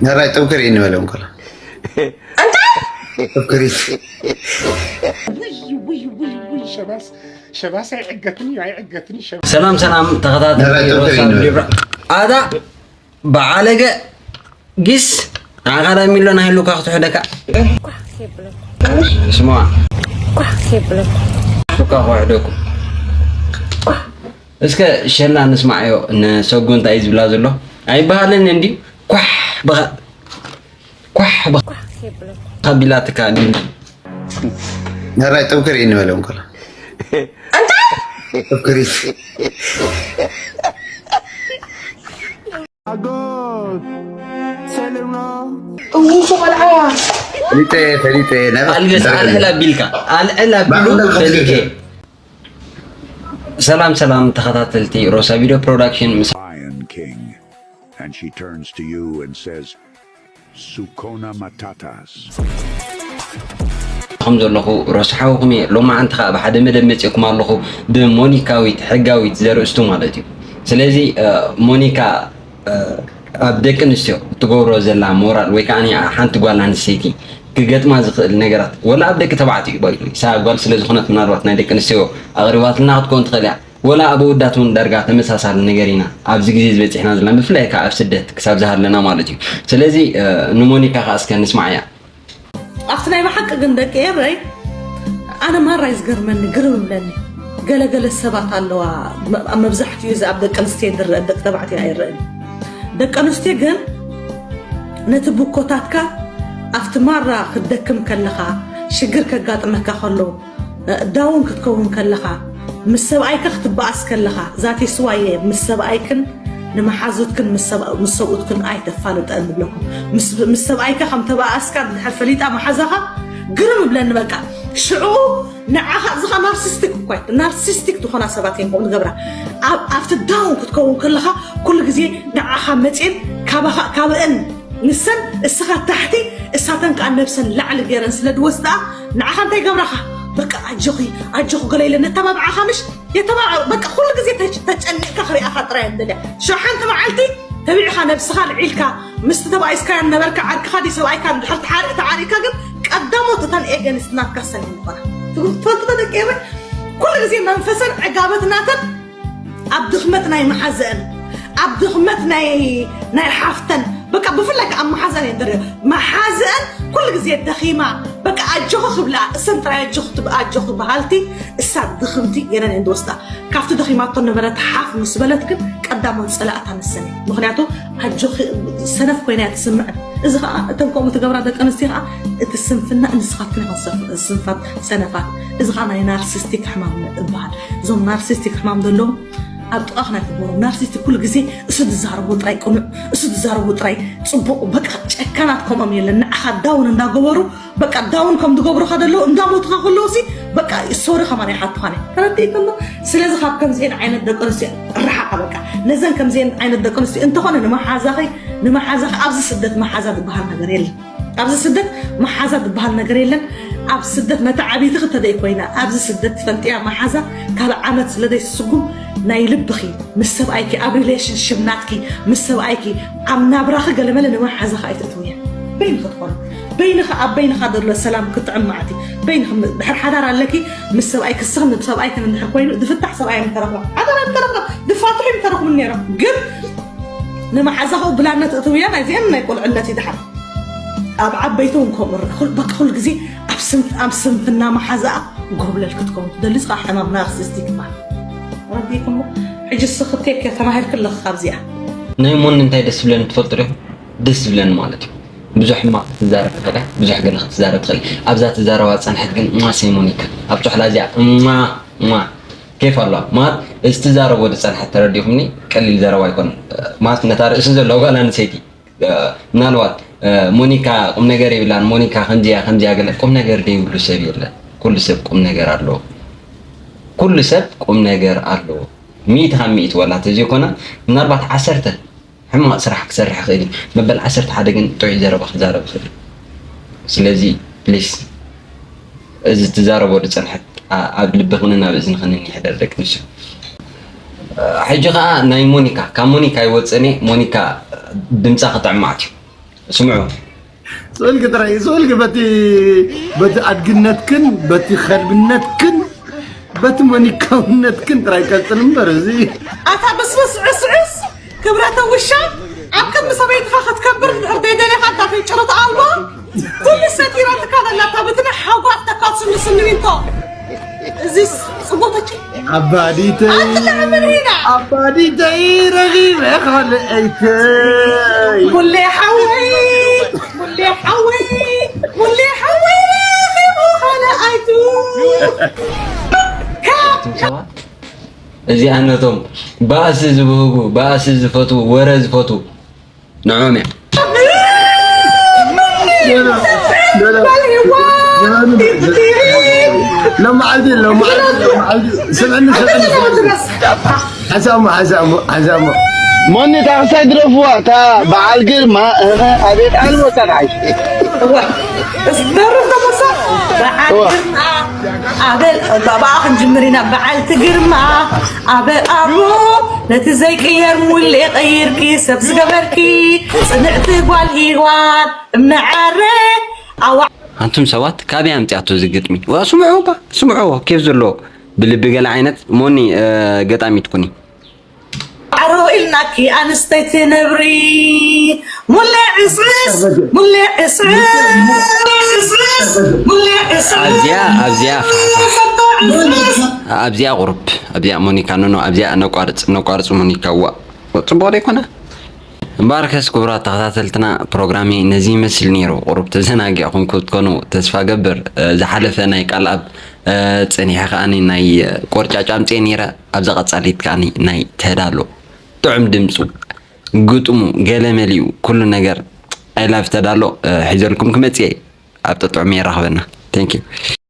ነራይ ጥብክር እዩ ንበሎም ከሎ እንታይ ጥብክር እዩ። ውይ ውይ ውይ ውይ ሸባስ ሸባስ ኣይዕገትን እዩ ኣይዕገትን እዩ ሸባስ። ሰላም ሰላም ተኸታተልቲ ነራይ ጥብክር ሮሳ እዩ ንበሎም። ዲብራ ኣዳ በዓለገ ጊስ ንዓኻ ዳ ሚሎ ናይ ህሉካ ክትሕደካ ስማዋ ሹካ ክሕደኩም እስከ ሸላ ንስማዓዮ ንሰጉ እንታይ እዩ ዝብላ ዘሎ ኣይበሃልን እንድዩ ኳሕ በኻ ኳሕ በኻ ቢላትካ ዲና ነራይ ጥብክር እዩ ንበሎም ከሎ ጥብክር እዩ። ፈሊጠ ፈሊጠ ናይ ኣልገስ ኣልዕል ኣቢልካ ኣልዕል ኣቢሉ ባዕሉ ፈሊጠ ሰላም ሰላም ተኸታተልቲ ሮሳ ቪድዮ ፕሮዳክሽን ምስ Lion King. And she turns to you and says, Sukona Matatas. ከም ዘለኹ ረስሓውኹም እየ ሎማዓንቲ ከዓ ብሓደ መደብ መፅእኩም ኣለኹ ብሞኒካዊት ሕጋዊት ዘርእስቱ ማለት እዩ ስለዚ እ፣ ሞኒካ እ፣ ኣብ ደቂ ኣንስትዮ እትገብሮ ዘላ ሞራል ወይ ከዓ ሓንቲ ጓል ኣንስተይቲ ክገጥማ ዝኽእል ነገራት ወላ ኣብ ደቂ ተባዕትኡ ባይሉ እሳ ጓል ስለ ዝኾነት ምናልባት ናይ ደቂ ኣንስትዮ ኣቕሪባትልና ክትከውን ትኽእል እያ ወላ ኣብ ኣወዳት እውን ዳርጋ ተመሳሳሊ ነገር ኢና ኣብዚ ግዜ ዝበፂሕና ዘለና ብፍላይ ከዓ ኣብ ስደት ክሳብ ዝሃለና ማለት እዩ ስለዚ እ፣ ንሞኒካ ከዓ እስከ ንስማዕ እያ ኣብቲ ናይ ብሓቂ ግን ደቂ ኤረይ ኣነ ማራ እዩ ዝገርመኒ ግርም እብለኒ ገለገለ ሰባት ኣለዋ መ- መብዛሕትኡ እዚ ኣብ ደቂ ኣንስትዮ ዝረአ ደቂ ተባዕትዮ ኣይረአን ደቂ ኣንስትዮ ግን ነቲ ብኮታትካ ኣብቲ ማራ ክትደክም ከለኻ ሽግር ከጋጥመካ ከሎ ዳውን ክትከውን ከለኻ ምስ ሰብኣይካ ክትበኣስ ከለኻ ዛቲ ስዋየ ምስ ሰብኣይክን ንመሓዙትክን ምስ ሰብ- ምስ ሰብኡትክን ኣይተፋልጠን ንብለኩም ምስ ምስ ሰብኣይካ ከም ተበኣስካ እንድሕር ፈሊጣ መሓዛኻ ግርም እብለኒ በቃ ሽዑ ንዓኻ እዚ ኸ ናርሲስቲክ እኳ ናርሲስቲክ ዝኾና ሰባት እየን ከምኡ ዝገብራ ኣብ ኣብቲ ዳውን ክትከውን ከለኻ ኩሉ ግዜ ንዓኻ መፅየን ካባኻ ካብአን ንሰን እስኻ ታሕቲ እሳተን ከዓ ነብሰን ላዕሊ ገይረን ስለ ዝወስዳ ንዓኻ እንታይ ገብራኻ በቃ ኣጆኺ ኣጆኹ ገለ ኢለ ነተባብዓኻ ምሽ የተባብዓ በቃ ኩሉ ግዜ ተጨ- ተጨኒቕካ ክሪኣኻ ጥራይ እየ ዝደልያ ሸሓንቲ መዓልቲ ተቢዕኻ ነብስኻ ልዒልካ ምስቲ ተባኢስካዮ ነበርካ ዓርክኻ ድዩ ሰብኣይካ እንድሕር ተሓሪቕ ተዓሪቕካ ግን ቀዳሞት እተን ኤገንስት ናትካ ሰን ይኾና ትፈልጡ ዶ ደቂ ኤረይ ኩሉ ግዜ መንፈሰን ዕጋበት ናተን ኣብ ድኽመት ናይ መሓዘአን ኣብ ድኽመት ናይ ናይ ሓፍተን በቃ ብፍላይ ከዓ ኣብ መሓዘን እየን ደሪኦ መሓዘአን ኩሉ ግዜ ደኺማ በቃ ኣጆኺ ክብላ እሰን ጥራይ ኣጆኺ ትብ- ኣጆኺ በሃልቲ እሳ ድኽምቲ ገለን እየን ዝወስዳ ካብቲ ደኺማቶ ነበረት ሓፍ ምስ በለት ግን ቀዳሞት ፀላእታ ንሰን እየን ምክንያቱ ኣጆኺ ሰነፍ ኮይና እያ ትስምዐን እዚ ከዓ እተን ከምኡ ትገብራ ደቂ ኣንስትዮ ከዓ እቲ ስንፍና ንስኻትክን ኢኹን ሰፍ- ስንፋት ሰነፋት እዚ ከዓ ናይ ናርሲስቲክ ሕማም እበሃል እዞም ናርሲስቲክ ሕማም ዘለዎም ኣብ ጥቓኽ ናይ ትግበሮም ናርሲስቲክ ኩሉ ግዜ እሱ ዝዛረቦ ጥራይ ቅኑዕ እሱ ዝዛረቦ ጥራይ ፅቡቕ በቃ ጨካናት ከምኦም የለን ንዓኻ ዳውን እንዳገበሩ በቃ ዳውን ከም ዝገብሩኻ ዘለዉ እንዳሞቱኻ ከለዉ ሲ በቃ ሶሪ ከማን ይሓቱኻን እየ ተረዲእክሎ ስለዚ ካብ ከምዚአን ዓይነት ደቂ ኣንስትዮ ርሓቓ በቃ ነዘን ከምዚአን ዓይነት ደቂ ኣንስትዮ እንተኾነ ንመሓዛኺ ንመሓዛኺ ኣብዚ ስደት መሓዛ ዝበሃል ነገር የለን ኣብዚ ስደት መሓዛ ዝበሃል ነገር የለን ኣብ ስደት ነታ ዓብይቲ ክተደይ ኮይና ኣብዚ ስደት ትፈልጥያ መሓዛ ካብ ዓመት ስለ ዘይትስጉም ናይ ልብኺ ምስ ሰብኣይኪ ኣብ ሪሌሽንሽፕ ናትኪ ምስ ሰብኣይኪ ኣብ ናብራኺ ገለመለ ንመሓዛኺ ኣይትእትውያ በይንኺ ትኾኑ በይንኻ ኣብ በይንኻ ዘሎ ሰላም ክጥዕም ማዕቲ በይንኻ ድሕር ሓዳር ኣለኪ ምስ ሰብኣይ ክስኽን ሰብኣይ ክንድሕር ኮይኑ ዝፍታሕ ሰብኣይ ምተረኽባ ሓዳር ኣይምተረኽባ ዝፋትሑ ይምተረኽቡ ነይሮም ግን ንመሓዛኸው ብላነት እትውያ ናይዚአን ናይ ቁልዕነት ይድሓር ኣብ ዓበይቲ እውን ከምኡ ርእ በቃ ኩሉ ግዜ ኣብ ስንፍና መሓዛኣ ጎብለል ክትከውን ትደሊ ዝኻ ሕማም ናርሲስቲክ ትበሃል ረዲእኩሞ ሕጂ ስኽቴክ ተማሂርክ ኣለኽ ካብዚኣ ናይ ሞኒ እንታይ ደስ ዝብለኒ ትፈልጡ ዶ ደስ ዝብለኒ ማለት እዩ ብዙሕ ሕማቕ ክትዛረብ ትኽእል ብዙሕ ገለ ክትዛረብ ትኽእል ኣብዛ ትዛረባ ዝፀንሐት ግን ማ ሰይሞኒካ ኣብ ጨሕላ እዚኣ ማ ማ ኬፍ ኣለዋ ማለት እዚ ትዛረቦ ዝፀንሐት ተረዲኹምኒ ቀሊል ዘረባ ኣይኮነን ማለት ነታ ርእሲ ዘለዋ ጓል ኣንሰይቲ ምናልባት ሞኒካ ቁም ነገር የብላን ሞኒካ ከምዚያ ከምዚያ ገለ ቁም ነገር ዘይብሉ ሰብ የለን ኩሉ ሰብ ቁም ነገር ኣለዎ ኩሉ ሰብ ቁም ነገር ኣለዎ ሚእቲ ካብ ሚእቲ ዋላ ተዘይኮነ ምናልባት ዓሰርተ ሕማቕ ስራሕ ክሰርሕ ይኽእል እዩ መበል ዓሰርተ ሓደ ግን ጥዑይ ዘረባ ክዛረብ ይኽእል እዩ ስለዚ ፕሊስ እዚ ትዛረቦ ዝፀንሐት ኣብ ልብኽንን ኣብ እዝንኽንን ይሕደር ደቂ ኣንስትዮ ሕጂ ከዓ ናይ ሞኒካ ካብ ሞኒካ ይወፅእኒ ሞኒካ ድምፃ ክጥዕማት እዩ ስምዑ። ስእልኪ ጥራይ ስእልኪ በቲ በቲ ኣድግነትክን በቲ ከልብነትክን በቲ መኒካውነትክን ጥራይ ቀጽል እምበር እዚ ኣታ በስበስ ዕስዕስ ክብረተ ውሻ ኣብ ቅድሚ ሰበይትኻ ክትከብር እንድሕር ዘይደለኻ እንታ ጭርት ኣልቦ ኩሉ ሰቲራትካ ዘላ እታ ብትነ ሓጓፍ ተካስሉ ስሚንቶ እዚ ጽቡቅ ተኪ ኣባዲተይ ኣባዲተይ ረኺበ ካልአይተይ ሙሌ ሓወይ ሙሌ ሓወይ ሙሌ ሓወይ ረኺቡ ካልኣይቱ እዚኣ ነቶም ባእሲ ዝብህጉ፣ ባእሲ ዝፈትዉ፣ ወረ ዝፈትዉ ንዖም እያ። ሎመዓልቲ ሎመዓልቲ ሎመዓልቲ ስምዕኒ ስምዕኒ ሓሳሞ ሓሳሞ ሓሳሞ ሞኒ ታክሳይ ድረፍዋ እታ በዓል ግርማ እኸ ኣቤት ኣልቦ ሰብዓይ ደርፍ ተመሳ በዓል ግርማ ኣበል ባባኣ ክንጅምር ኢና በዓልቲ ግርማ ኣበል ኣቦ ነቲ ዘይቅየር ሙሌ ቀይርኪ ሰብ ዝገበርኪ ጽንዕቲ ጓል ሂዋን እምነዓረ ኣዋ ኣንቱም ሰባት ካበይ ኣምፅኣቶ እዚ ግጥሚ? ዋ ስምዑ ባ ስምዑ ኬፍ ዘለዎ ብልቢ ገለ ዓይነት ሞኒ ገጣሚት ኩኒ። ዓሮ ኢልናኪ ኣንስተይቲ ነብሪ ሙሌ ዕስዕስ ሙሌ ዕስዕስ ሙሌ ዕስዕስ ኣብዚኣ ኣብዚኣ ኣብዚኣ ቁሩብ ኣብዚኣ ሞኒካ ኖኖ ኣብዚኣ ነቋርፅ ነቋርፅ ሞኒካ ዋ ጽቡቕ ዶ ይኮነ? እምበኣርከስ ክቡራት ተኸታተልትና ፕሮግራመይ ነዚ ይመስል ነይሩ። ቁሩብ ተዘናጊዕኹም ክትኮኑ ተስፋ ገብር። ዝሓለፈ ናይ ቃልኣብ ጸኒሐ ከኣ ናይ ቆርጫጭ ኣምጽኤ ነይረ። ኣብዛ ቀጻሊት ከኣ ናይ ተዳሎ ጥዑም ድምጹ፣ ግጥሙ፣ ገለ መሊኡ ኩሉ ነገር I love ተዳሎ ሒዘልኩም ክመጽእ እየ። ኣብ ጥዑም የራኽበና። Thank you።